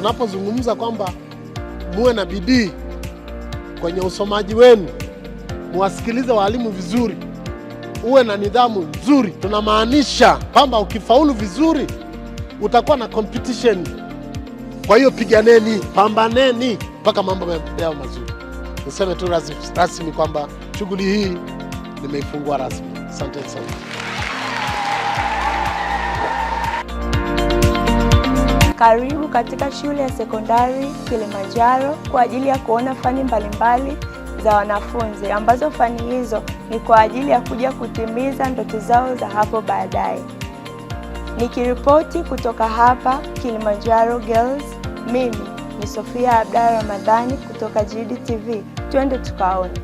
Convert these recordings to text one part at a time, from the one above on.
Tunapozungumza kwamba muwe na bidii kwenye usomaji wenu, muwasikilize walimu vizuri, uwe na nidhamu nzuri, tunamaanisha kwamba ukifaulu vizuri utakuwa na competition. Kwa hiyo piganeni, pambaneni mpaka mambo yao mazuri. Niseme tu rasmi kwamba shughuli hii nimeifungua rasmi. Asante sana. Karibu katika shule ya sekondari Kilimanjaro kwa ajili ya kuona fani mbalimbali za wanafunzi ambazo fani hizo ni kwa ajili ya kuja kutimiza ndoto zao za hapo baadaye. Nikiripoti kutoka hapa Kilimanjaro Girls, mimi ni Sofia Abdalla Ramadhani kutoka GDTV. Twende tukaone.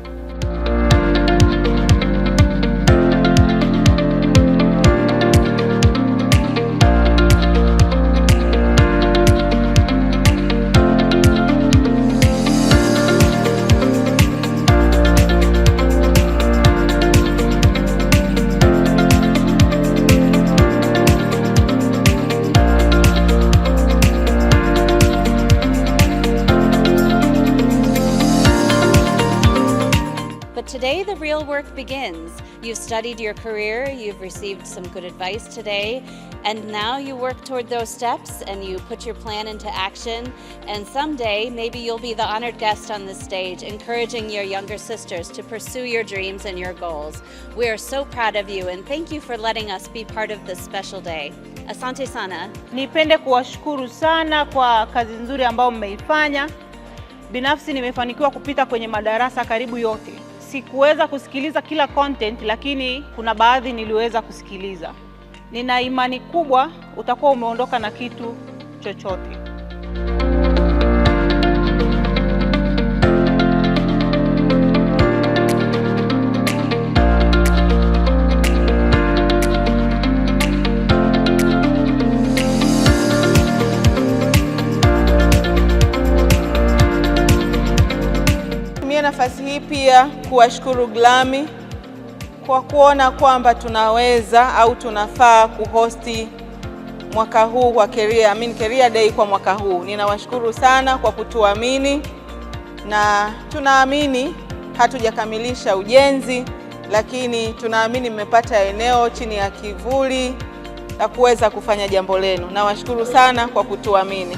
But today the real work begins. You've studied your career, you've received some good advice today, and now you work toward those steps and you put your plan into action. And someday, maybe you'll be the honored guest on this stage, encouraging your younger sisters to pursue your dreams and your goals. We are so proud of you, and thank you for letting us be part of this special day. Asante sana. Nipende kuwashukuru sana kwa kazi nzuri ambayo mmeifanya. Binafsi nimefanikiwa kupita kwenye madarasa karibu yote. Sikuweza kusikiliza kila content, lakini kuna baadhi niliweza kusikiliza. Nina imani kubwa utakuwa umeondoka na kitu chochote. Tumia nafasi hii pia kuwashukuru GLAMI kwa kuona kwamba tunaweza au tunafaa kuhosti mwaka huu kwa Career, I mean Career Day kwa mwaka huu. Ninawashukuru sana kwa kutuamini na tunaamini hatujakamilisha ujenzi, lakini tunaamini mmepata eneo chini ya kivuli la kuweza kufanya jambo lenu. Nawashukuru sana kwa kutuamini.